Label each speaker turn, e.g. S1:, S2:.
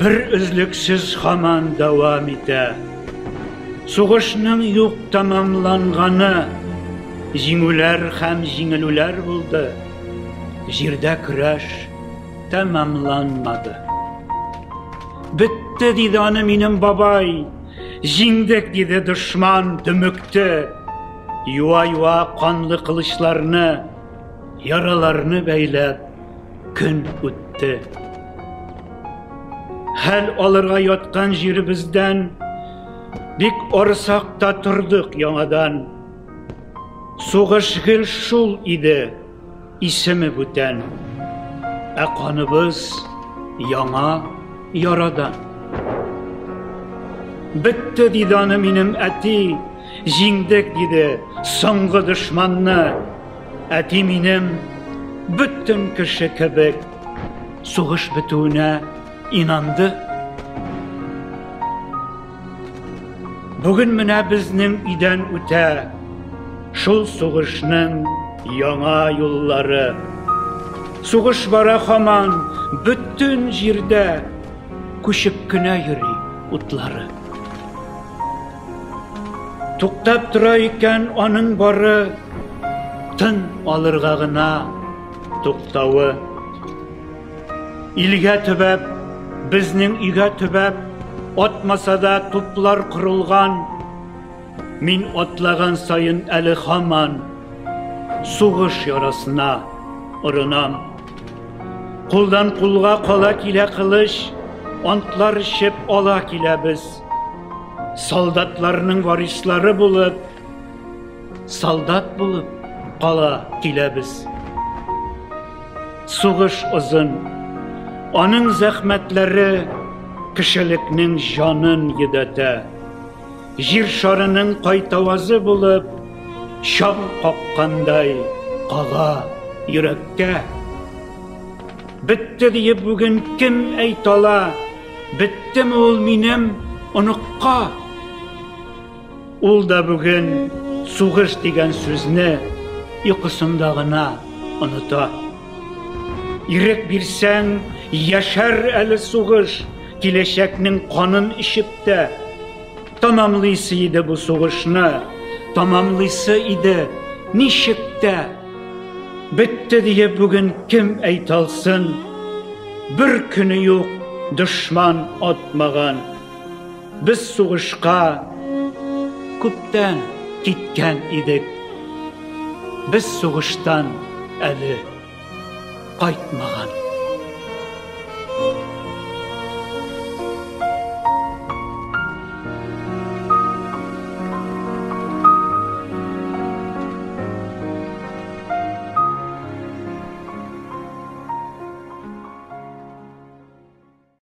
S1: Бер өзлексез һаман дәвам итә. Сугышның юк тәмамланганы, җиңүләр һәм җиңелүләр булды. Җирдә көрәш тәмамланмады. Бетте, диде аны минем бабай. Җиңдек, диде дошман, дөмекте. Юа-юа канлы кылычларны, яраларны бәйләп, көн үтте. Хәл алырга яткан җиребездән бик арысак та тордык яңадан. Сугыш гел шул иде, исеме бүтән. Ә каныбыз яңа ярадан. Бетте, диде аны минем әти, җиңдек, диде, соңгы дошманны. Әти минем бөтен кеше кебек сугыш бетүенә инанды. Бүген менә безнең өйдән үтә шул сугышның яңа юллары. Сугыш бара һаман бөтен җирдә күчеп кенә йөри утлары. Туктап тора икән аның бары тын алырга гына туктавы. Илгә төбәп, безнең өйгә төбәп, атмаса да туплар корылган. Мин атлаган саен әле һаман сугыш ярасына орынам. Кулдан кулга кала килә кылыч, антлар эчеп ала киләбез. Солдатларның варислары булып, солдат булып кала киләбез. Сугыш озын. Аның зәхмәтләре кешелекнең җанын йөдәтә. Җир шарының кайтавазы булып, чаң каккандай кага йөрәккә. Бетте диеп бүген кем әйтә ала? Беттеме ул минем оныкка? Ул да бүген сугыш дигән сүзне йокысында гына оныта. Ирек бирсәң, яшәр әле сугыш, киләчәкнең канын эчеп тә. Тамамлыйсы иде бу сугышны, тамамлыйсы иде ничек тә. Бетте диеп бүген кем әйтә алсын? Бер көне юк дошман атмаган. Без сугышка күптән киткән идек. Без сугыштан әле кайтмаган.